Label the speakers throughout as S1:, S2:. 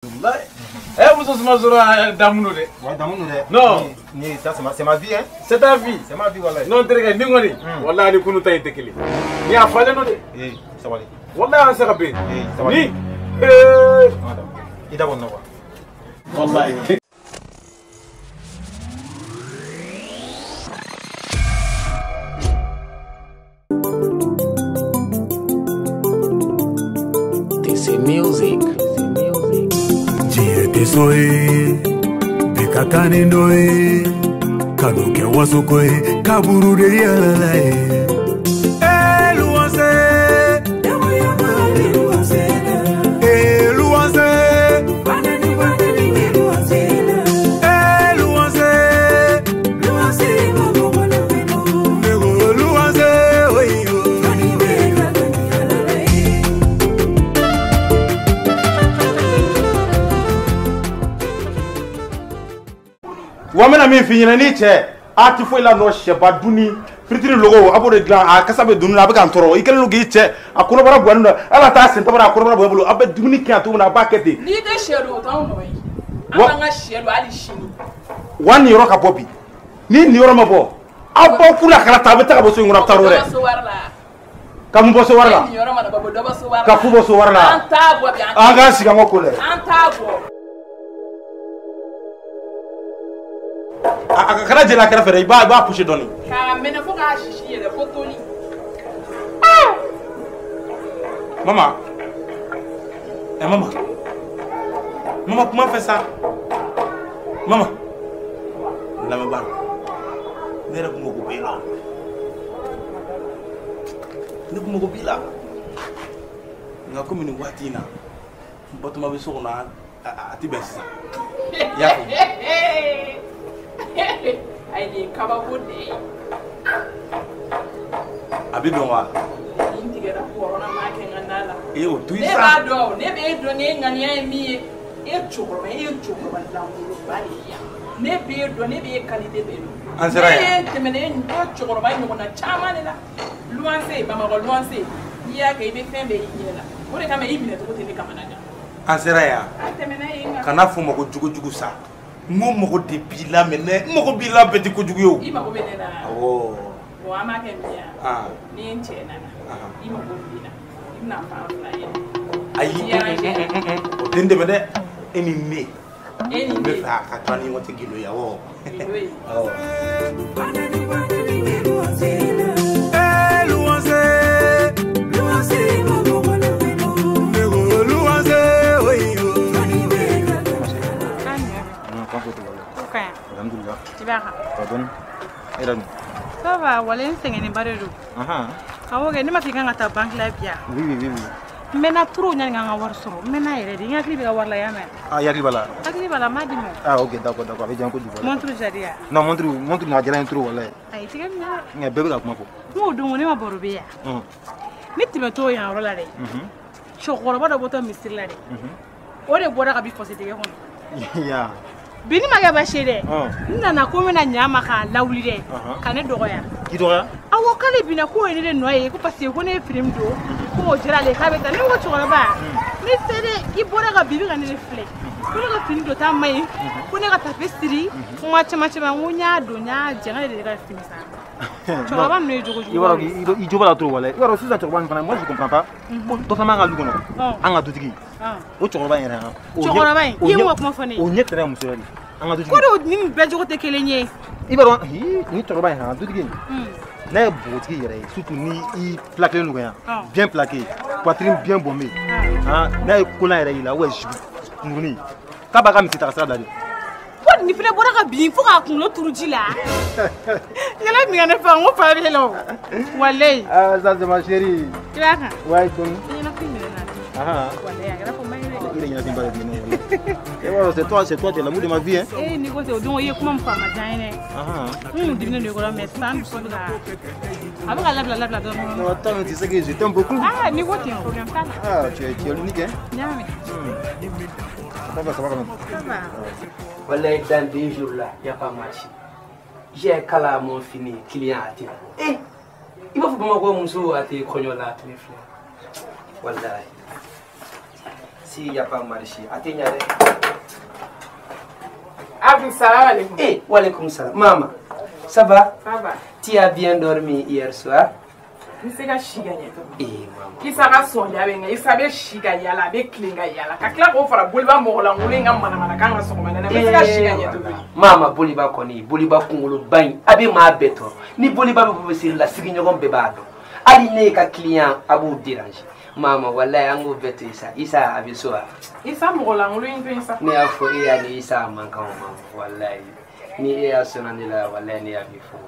S1: Wallahi. Eh, muso suma sɔrɔ damu de.
S2: Ouais, damu de.
S1: Non.
S2: Ni ça c'est ma vie hein.
S1: C'est ta vie.
S2: C'est ma vie wallahi.
S1: Non terikɛ ni kɔni. Wallahi ni kunu ta in tɛ kelen. Ni a falen don de.
S2: Eh, sabali.
S1: Wallahi an se ka bɛn.
S2: Eh, sabali.
S1: Ni. Eh.
S2: I da bɔ nin na quoi.
S1: Wallahi.
S3: Music.
S4: Diɲɛ tɛ so ye, bɛɛ ka taa ni dɔ ye, kanu kɛ wasoko ye, kaburu de yɛlɛla ye. Eh, luwanse. Eh, luwanse. Eh, luwanse. Ne ko luwanse, oyo.
S2: Wa n bɛna min f'i ɲɛna n'i cɛ a ti foyi la nɔ sɛba dunni firitiri logo a b'o de dilan a kasa bɛ dumuni na a bɛ k'an tɔɔrɔ i kɛlen don k'i cɛ a kɔnɔbara bɔnnen don ala t'a sen tabara a kɔnɔbara bɔ bolo a bɛ dumuni kɛ yan cogo min na a b'a kɛ ten.
S5: N'i tɛ sɛ don o t'anw nɔ ye an b'an ka sɛ don hali sini.
S2: Wa nin yɔrɔ ka bɔ bi ni nin yɔrɔ ma bɔ aw b'aw kula kana taa a bɛ taa ka bɔ so in kɔnɔ a bɛ taa yɔrɔ wɛrɛ. Ka mun bɔ so wari la. Ka fu bɔ so wari la.
S5: An t'a bɔ bi.
S2: An k'an sigi an ka ko lajɛ.
S5: An t'a bɔ.
S2: A kana jɛnɛ a kɛrɛfɛ dɛ i b'a pousser dɔɔni.
S5: K'a mɛnɛ fo k'a sisi yɛlɛ fo toli.
S2: Mama. Eh mama. Mama kuma fɛ sa. Mama. Lamɛnbaa ne yɛrɛ kun mako b'e la. Ne kun mako b'i la. Nka komi nin waati in na n batoma bɛ so kɔnɔ a ti bɛn sisan. I y'a faamu.
S5: Ayi nin ye kabako de ye.
S2: A bɛ dɔn wa?
S5: Nin tigɛra kɔrɔ na m'a kɛ n ka na la.
S2: Ee o to i sa.
S5: Ne b'a dɔn ne b'e dɔn n'e ŋaniya ye min ye e cɛkɔrɔba e ye cɛkɔrɔba lankolonba de ye yan ne b'e dɔn ne b'e qualité bɛɛ dɔn.
S2: An sera yan.
S5: Ne ye tɛmɛna e cɛkɔrɔba ɲɔgɔnna caman de la luwanse Bamakɔ luwanse n'i y'a kɛ i bɛ fɛn bɛɛ y'i ɲɛ la o de kama i minɛcogo tɛ ne kamana gan.
S2: An sera yan.
S5: An tɛmɛna yen kan.
S2: Kana fɔ ma ko jogojugu sa. N ko mɔgɔ de b'i la mɛ ne mɔgɔ b'i la bɛɛ tɛ kojugu ye o.
S5: I mago bɛ ne la.
S2: Awɔ.
S5: Bon an b'a kɛ min ye ni n cɛ nana i mago b'i la i bɛna fan fila ye.
S2: Ayi o tɛ n dɛmɛ dɛ e ni ne.
S5: E ni ne.
S2: N bɛ fɛ a ka to an ni ɲɔgɔn cɛ gindo ye awɔ.
S5: Gindo ye.
S2: Awɔ.
S6: Pardon.
S7: Ça va, wala n sɛgɛnnenba de don. Awɔ kɛ ne ma f'i kan ka taa banque la bi yan.
S6: Oui oui oui oui.
S7: N mɛnna trop ɲani ka n ka wari sɔrɔ. N mɛnna yɛrɛ de. N hakili bɛ ka wari la yan mɛ.
S6: Ah, i hakili b'a la?
S7: Hakili b'a la, n m'a d'i ma.
S6: Ah, ok, d'accord, d'accord. A bɛ diya n kojugu.
S7: Montre jari ya?
S6: Non, montre a diyara n ye trop walayi.
S7: Ayi, tigɛ minɛ.
S6: Nka bɛɛ bɛ ka kuma fɔ.
S7: N k'o don ne ma baro bɛ yan. Ne tɛmɛtɔ yan yɔrɔ la dɛ. Cɛkɔrɔba dɔ bɔtɔ misiri la dɛ. O de bɔra ka bin fasidɛgɛ kɔnɔ.
S6: Ya.
S7: Bi ni ma kɛ baasi ye dɛ. N nana ko n bɛna ɲa ma k'a lawuli dɛ. Ka ne dɔgɔya.
S6: K'i dɔgɔya?
S7: Awɔ k'ale binna k'o ye ne de nɔ ye ko parce que ko ne ye fini min don ko o diyara ale ye k'a bɛ taa ne ko cɛkɔrɔba ne se dɛ i bɔra ka bin i bɛ ka ne de filɛ ko ne ka fini don ta ma ɲi ko ne ka tafe siri kuma caman caman n ko n y'a don n y'a jɛ n k'ale de ka fini san. Cɛkɔrɔba ninnu ye jogo jugu.
S6: I b'a dɔn i jo b'a la trop walayi. I b'a dɔn sisan cɛkɔrɔba nin fana moi je comprends pas. Ko dɔ fana b'an ka du kɔnɔ. An ka dutigi. O cɛkɔrɔba in yɛrɛ han.
S7: Cɛkɔrɔba in i ye mun ka kuma fɔ ne ye?
S6: O ɲɛ tɛrɛ muso yɛrɛ de. An ka dutigi.
S7: Ko de ni nin bɛɛ jogo tɛ kelen ye.
S6: I b'a dɔn ni cɛkɔrɔba in han dutigi in. N'a ye npogotigi yɛrɛ ye surtout ni i plaqué don yan. Bien plaqué poitrine bien bombée. Han n'a ye kolan yɛrɛ y'i la ou jupe kunkurunin k'a b'a ka misi ta ka sira bila de.
S7: Ko nin fana bɔra ka bin fo k'a kunkolo turu ji la. Yɛlɛ min ka ne fa n ko fa bɛ la o. Walayi.
S6: Ah ça c'est ma chérie.
S7: I b'a kan.
S6: Ouais donc.
S7: I ɲɛnafin minɛ na. Walayi a kɛra fo man ye dɛ.
S6: I yɛrɛ ɲɛnafin ba de b'i ne walayi. E b'a dɔn c'est toi tu es l'amour de ma vie hein.
S7: Eh ni ko tɛ o don i ye kuma min fɔ a ma diya n ye dɛ. N kun diminen don i kɔrɔ mais sisan an dusu bɛ ka a bɛ ka labila dɔɔnin.
S6: Non attends tu sais que je t'aime beaucoup.
S7: Ah ni ko ten problème t'a la.
S6: Ah tu es l'unique hein.
S7: N y'a mɛn.
S6: Ça va quand même.
S7: Ça va.
S8: Wallahi, dans 2 jours là, il n'y a pas marché. J'ai calé mon fini, client à terre. Eh, il va falloir que je me à terre, là, tous les frères. Wallahi. S'il n'y a pas marché, a tɛ ɲa dɛ.
S5: Abdou, salam alaikum.
S8: Eh, wa alaikum salam. Maman, ça va?
S5: Ça va.
S8: Tu as bien dormi hier soir?
S5: N se ka si ka ɲɛ tuguni.
S8: Eh, maman.
S5: Isa ka sɔnja bɛ n kan, Isa bɛ si ka yala, a bɛ tilen ka yala, ka tila k'o fara boliba mɔgɔlankolon in ka manamanakan kan sɔgɔmada in na, n bɛ se ka si ka ɲɛ tuguni.
S8: Mama, boliba kɔni, boliba kunkoloba in, a bɛ maa bɛɛ tɔɔrɔ. Ni boliba bɛ bɔ siri la, sigiɲɔgɔn bɛɛ b'a dɔn. Hali ne ka client a b'u déranger. Mama, wallahi an k'o bɛɛ to Isa. Isa a bɛ so wa?
S5: Isa mɔgɔlankolon in to yen sa.
S8: Ne y'a fɔ e y'a ni Isa a man kan o ma, wallahi. Ni e y'a sɔnna ne la, wallahi ne y'a b'i furu.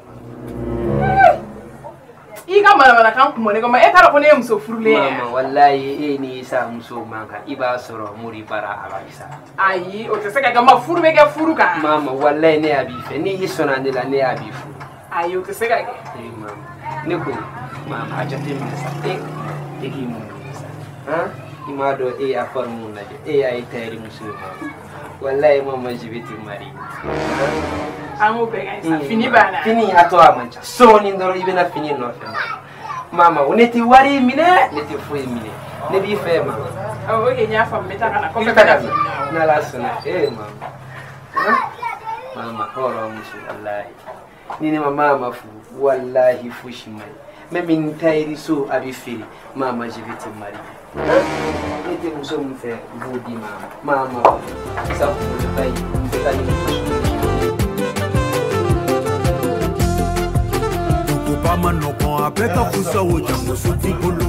S5: I ka manamanakan kun bɔ ne kɔ ma, e t'a dɔn ko ne ye muso furulen ye.
S8: Mama, wallahi e ni Isa muso man kan, i b'a sɔrɔ Mori bara a b'a Isa.
S5: Ayi, o tɛ se ka kɛ, ma furu bɛ kɛ furu kan.
S8: Mama, wallahi ne y'a b'i fɛ, ni i sɔnna ne la, ne y'a b'i furu.
S5: Ayi, o tɛ se ka kɛ.
S8: Eh mama, ne ko mama a jateminɛ sa, e k'i mun sa, han? I m'a dɔn e y'a forme mun lajɛ, e y'a ye tailleur muso ye mama. Wallahi mama, je vais te marier.
S5: An k'o bɛɛ ka ɲi sa, fini banna.
S8: Fini a tɔ a man ca, sɔɔni dɔrɔn i bɛna fini nɔfɛ mama. Mama, ne tɛ wari minɛ, ne tɛ foyi minɛ, ne b'i fɛ mama.
S5: Awɔ, ok, n y'a faamu, n bɛ taa ka na
S8: I
S5: kɔfɛ
S8: bɛ
S5: n
S8: taa
S5: bɛna
S8: ka
S5: fini
S8: na, n'Ala sɔnna. Eh mama, mama hɔrɔn muso, wallahi. Ni ne ma mama furu, wallahi fosi ma ye. Même ni tailleur so a bɛ feere, mama, je vais te marier. Ne tɛ muso min fɛ, n b'o di mama. Mama, sa kunkoloba in, n bɛ taa ni muso sugu ye.
S4: Duguba ma nɔgɔn, a bɛɛ ka fusa o jango so t'i bolo.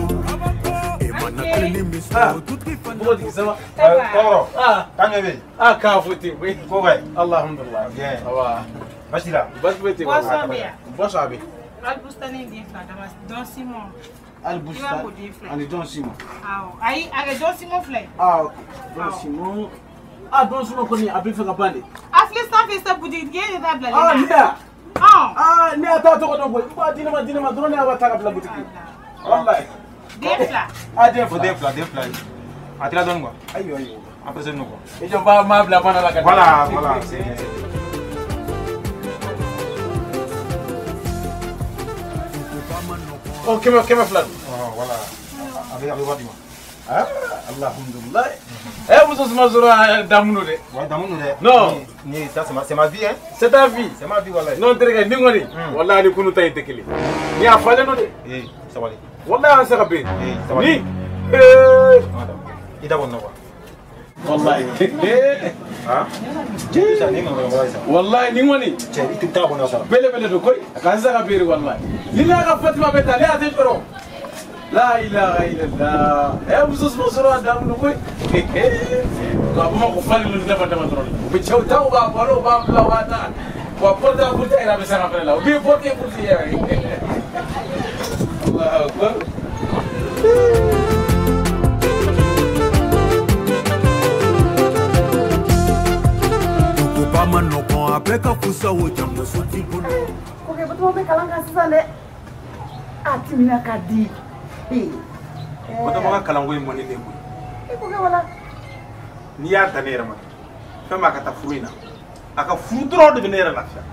S4: E mana tilenni min sɔrɔ, dutigi fana
S1: Npogotigi, ça va?
S2: Kɔrɔ.
S1: Ah.
S2: Kan jumɛn bɛ yen?
S1: Ah, k'a fo ten koyi.
S2: Ko ka ɲi.
S1: Alhamdulilah.
S2: Bien.
S1: Ça va.
S2: Baasi t'i la?
S1: Baasi foyi tɛ yen.
S7: Boisson bɛ yan.
S1: Boisson a bɛ.
S7: Albustani den fila dama, Don Simon.
S1: Albusta.
S7: I b'a k'o den fila.
S1: Ani Don Simon.
S7: Awɔ, ayi, a kɛ Don Simon fila ye.
S1: Ah, ok. Don Simon. Ah, Don Simon kɔni a bɛ fɛ ka ban de.
S7: A filɛ sanfɛ sa, butigitigi e de t'a bilalen
S1: Ah, ne ya.
S7: Ɔn.
S1: Ah, ne y'a t'a tɔgɔ dɔn koyi. I b'a di ne ma, di ne ma dɔrɔn ne y'a ta ka bila butigi. Wallahi.
S7: Den fila.
S1: Ah, den
S2: O
S1: fila.
S2: den fila, den fila ye. A tila dɔɔni quoi.
S1: Ayiwa, ayiwa.
S2: An pressé don quoi.
S1: I jɔ n b'a m'a bila mana la ka
S2: Voilà, voilà, c'est bien, c'est bien.
S1: Oh, 200 don.
S2: Oh, voilà. A bɛ wari di ma.
S1: Ah, alhamdulilah. Eh, muso suma sɔrɔ damu don dɛ.
S2: Ouais, damu don dɛ.
S1: Non.
S2: Ni ça c'est ma vie hein.
S1: C'est ta vie.
S2: C'est ma vie wallahi.
S1: Non, terikɛ, nin kɔni. Wallahi ni kunu ta in tɛ kelen. Ni a falen don dɛ.
S2: Eh, sabali.
S1: Wallahi an se ka bɛn.
S2: Eh, sabali.
S1: Ni. Eh.
S2: I da bɔ nin na quoi.
S1: Wallahi.
S2: Ah? Cɛ, ni ma wala sa.
S1: Wallahi nin kɔni.
S2: Cɛ, i tɛ taa bɔ nin na sa.
S1: Belebele don koyi. A ka se ka bɛn wallahi. Ni n'a ka Fatima bɛ taa, ne y'a tɛ jɔrɔ. La ilaha illallah. Eh, muso suma sɔrɔ a damu don koyi. Nka Bamakɔ falen don dama dama dɔrɔn. U bɛ cɛw ta, u b'a balo, u b'a bila, u b'a ta. Wa porte à porte yɛrɛ bɛ sanga fɛnɛ la. U b'i porte porte yɛrɛ. Allahu akbar.
S4: Duguba ma nɔgɔn, a bɛɛ ka fusa o jango so t'i bolo.
S9: Kokɛ, Batoma bɛ kalan kan sisan dɛ. A timina ka di. Ee.
S2: Batoma ka kalanko in man di ne ye koyi.
S9: E kokɛ wala.
S2: N'i y'a dan ne yɛrɛ ma, fɛn b'a ka taa furu in na. A ka furu dɔrɔn de bɛ ne yɛrɛ lafiya.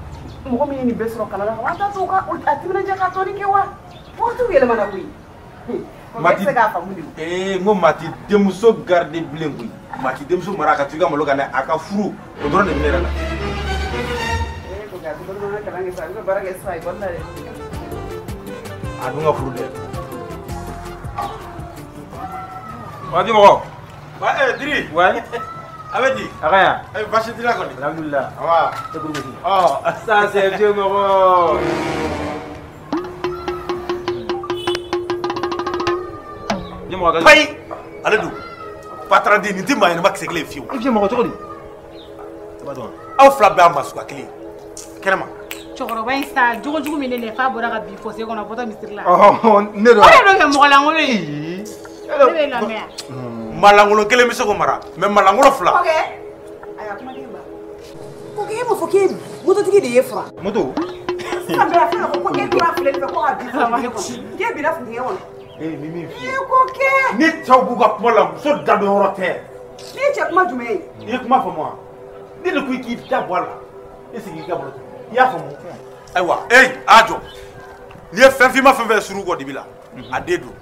S9: Mɔgɔ min ye nin bɛɛ sɔrɔ kalan na, an t'a to ka a timinadiya k'a tɔnin kɛ wa? Wagatiw yɛlɛmana koyi. Kokɛ tɛ se k'a faamu de.
S2: Ee, n ko maa t'i denmuso garder bilen koyi. Maa t'i denmuso mara a ka to i ka malo kan dɛ, a ka furu o dɔrɔn de bɛ ne yɛrɛ lafiya.
S9: Ee kokɛ, a tɛ Batoma ka kalan kɛ sa, a bɛ ka baara kɛ sisan ekɔli la dɛ.
S2: A dun ka furu dɛ. Waati mɔgɔ. Wa Diri. Ouais. A bɛ di? A ka ɲi. Eh, baasi t'i la kɔni? Alhamdulilah. Awa. E kuru bɛ Oh, ça c'est vieux mɔgɔ. Ni mɔgɔ ka.
S10: Payi! Ale don. Patron den nin tɛ maa ɲɛnama kisɛ kelen ye fiyewu.
S6: I bɛ mɔgɔ cogo di? I b'a dɔn.
S10: Aw fila bɛɛ y'a masuya kelen ye. Kɛnɛma.
S7: Cɛkɔrɔba in sa, jogojugu min ne la f'a bɔra ka bin fossé kɔnɔ bɔtɔ misiri la.
S2: Ɔhɔn, ne don.
S7: O de don kɛ mɔgɔlankolon ye. Ne bɛ lamɛn yan.
S10: Malankolon kelen bɛ se k'o mara mais malankolon fila.
S9: Kokɛ, ayiwa kumaden ba. Kokɛ, e m'a fɔ k'e mototigi de y'e fura.
S2: Moto?
S9: Sisan bɛɛ a filɛ ka fɔ ko e tora filɛli fɛ ko ka bin dingɛ kɔnɔ. K'e binna dingɛ kɔnɔ.
S2: Eh, ni min f'i ye.
S9: E kokɛ.
S2: Ni cɛw b'u ka kuma la, muso da don yɔrɔ tɛ.
S9: Ne ye cɛ kuma jumɛn ye?
S2: I ye kuma faamu wa? Ne de ko i k'i da bɔ a la. E sigi k'i ka baro kɛ. I y'a faamu?
S10: Ayiwa, a jɔ. N'i ye fɛn finma fɛn fɛn ye suru kɔ dibi la, a den don.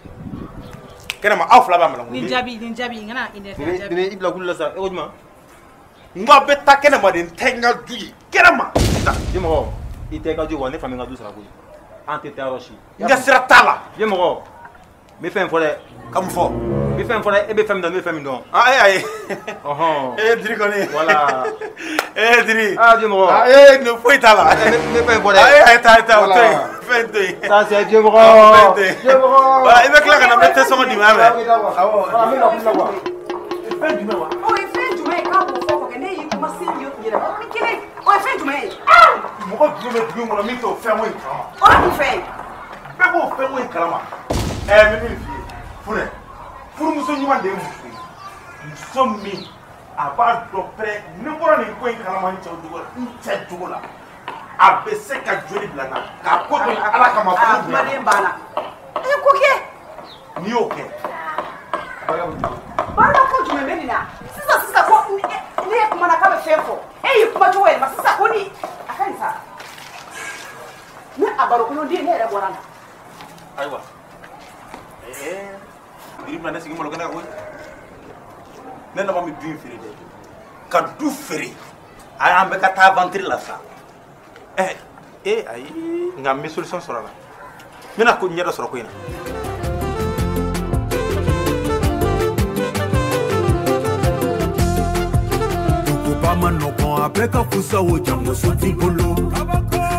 S2: Kɛnɛma aw fila b'a malakun.
S7: Nin jaabi nin jaabi n kana énervé jaabi.
S6: Bébé i bila kulu la sa e ko jumɛn?
S2: N ko a bɛ taa kɛnɛma de n tɛ n ka du ye kɛnɛma.
S6: Vieux mɔgɔ i tɛ i ka du wa ne fa bɛ n ka du sara koyi. An tɛ taa yɔrɔ si.
S2: N ka sira t'a la.
S6: Vieux mɔgɔ n bɛ fɛn fɔ dɛ.
S2: Ka mun fɔ?
S6: N bɛ fɛn fɔ dɛ e bɛ fɛn min dɔn ne bɛ fɛn min dɔn.
S2: Ah e ayi.
S6: Ɔhɔn.
S2: E Diri kɔni.
S6: Voilà.
S2: E Diri.
S6: Ah vieux mɔgɔ.
S2: Ah e nin foyi t'a la.
S6: N bɛ fɛn fɔ dɛ.
S2: Ayi ayi taa taa o to yen fɛn to yen.
S6: Ça c'est vieux mɔgɔ.
S2: Fɛn to yen.
S6: Vieux mɔgɔ.
S2: Voilà i bɛ tila ka na n bɛ te sɔngɔ d'i ma mɛ.
S6: Awɔ. Voilà n bɛ na kulu la quoi.
S2: Fɛn jumɛn wa?
S9: O ye fɛn jumɛn ye k'a b'o fɔ kɔkɛ ne y'i kuma se yɛrɛ ni kelen o ye fɛn jumɛn ye?
S2: Mɔgɔ jumɛn bɛ dugu in kɔnɔ min t'o fɛn ko in kalama?
S9: O ye mun fɛn ye?
S2: Bɛɛ b'o fɛn ko in kalama. Ɛɛ n bɛ min f'i ye Funɛ furumuso ɲuman de ye muso ye muso min a b'a dɔn pɛrɛ ni n bɔra nin ko in kalama n cɛ jogo la n cɛ jogo la a bɛ se ka joli bila n na k'a ko to Ala kama furu bonya.
S9: Kumaden banna. E ko kɛ.
S2: N'i y'o kɛ.
S9: Baara ko jumɛn bɛ nin na sisan sisan ko ne ye kumana k'a bɛ fɛn fɔ e y'i kuma cogo yɛlɛma sisan ko ni a ka ɲi sa ne a barokolonden ne yɛrɛ bɔra la.
S2: Ayiwa Diri bɛna ne sigi malo kɛnɛ kan koyi ne laban bɛ du in feere dɛ ka du feere a y'an bɛɛ ka taa aventure la sa ee ayi nka n bɛ solution sɔrɔ a la n bɛna ko ɲɛ dɔ sɔrɔ ko in na.
S4: Duguba ma nɔgɔn a bɛɛ ka fusa o jango so t'i bolo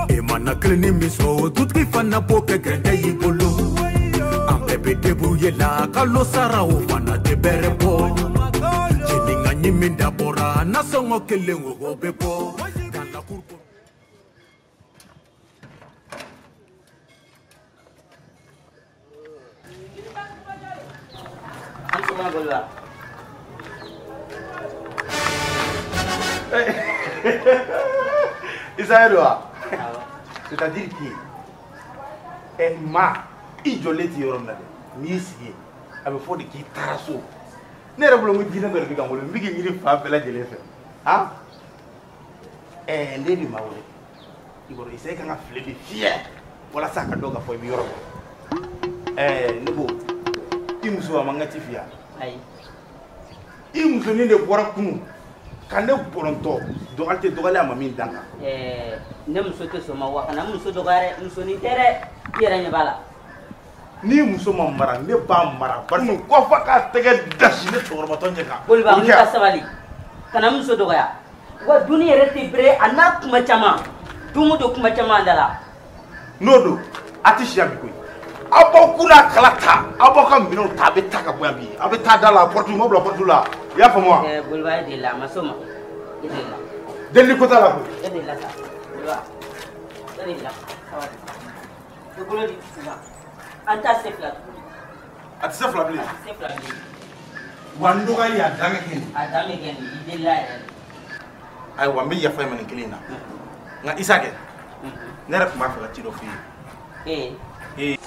S4: e mana kelen ni min sɔrɔ o dutigi fana b'o kɛ gɛrɛntɛ y'i bolo an bɛɛ bɛ débrouiller la kalo sara o fana tɛ bɛrɛ bɔ ɲininka ɲi min dabɔra nasɔngɔ kelen o bɛ bɔ.
S8: An sɔgɔma Boliba.
S2: Isa don wa? C'est-à-dire que maa i jɔlen tɛ yɔrɔ min na dɛ n'i y'i sigi a bɛ fɔ de k'i taara so ne yɛrɛ bolo n ko jinɛ dɔ de bɛ ka n wele n bɛ k'i ɲini fan bɛɛ lajɛlen fɛ han ne de ma wele i kɔrɔ Isa e kan ka file de fiyɛ walasa a ka dɔn k'a fɔ i bɛ yɔrɔ min ne ko i muso a man ka ci f'i ye wa?
S8: Ayi.
S2: I musonin de bɔra kunun ka ne bɔrɔntɔ dɔgɔli tɛ dɔgɔli a ma min dan kan.
S8: Ne muso tɛ sɔn ma wa kana muso dɔgɔya dɛ musonin tɛ dɛ i yɛrɛ ɲɛ b'a la.
S2: Ni muso ma mara ne b'a mara bari ko f'a k'a tɛgɛ dasi ne cɛkɔrɔbatɔ ɲɛ kan.
S8: Boliba n ka sabali kana muso dɔgɔya wa dunni yɛrɛ tɛ bere a n'a kuma caman don o don kuma caman da la.
S2: N'o don a tɛ si yan bi koyi aw b'aw kun n'a kala ta aw b'aw ka minɛnw ta a bɛ taa ka bɔ yan bi aw bɛ taa da la porte m'aw bila porte la i y'a faamu wa.
S8: Boliba e delila a ma s'o ma e delila.
S2: Delili ko t'a la koyi.
S8: E delila sa Boliba e delila sabali i bolo di dusu ma an t'a se fila tuguni.
S2: A tɛ se fila bilen.
S8: A tɛ se fila bilen.
S2: Wa n dɔgɔyali a dan ka kɛ nin.
S8: A dan bɛ kɛ nin i delila yɛrɛ de.
S2: Ayiwa n bɛ yafa i ma nin kelen in na nka Isa kɛ ne yɛrɛ tun b'a fɛ ka ci dɔ f'i ye.
S8: Ee.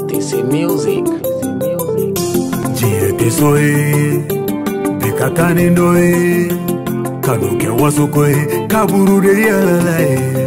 S3: DC Music.
S4: Diɲɛ tɛ so ye bi ka taa ni dɔ ye kanu kɛ waso ko ye kaburu de yɛlɛla ye.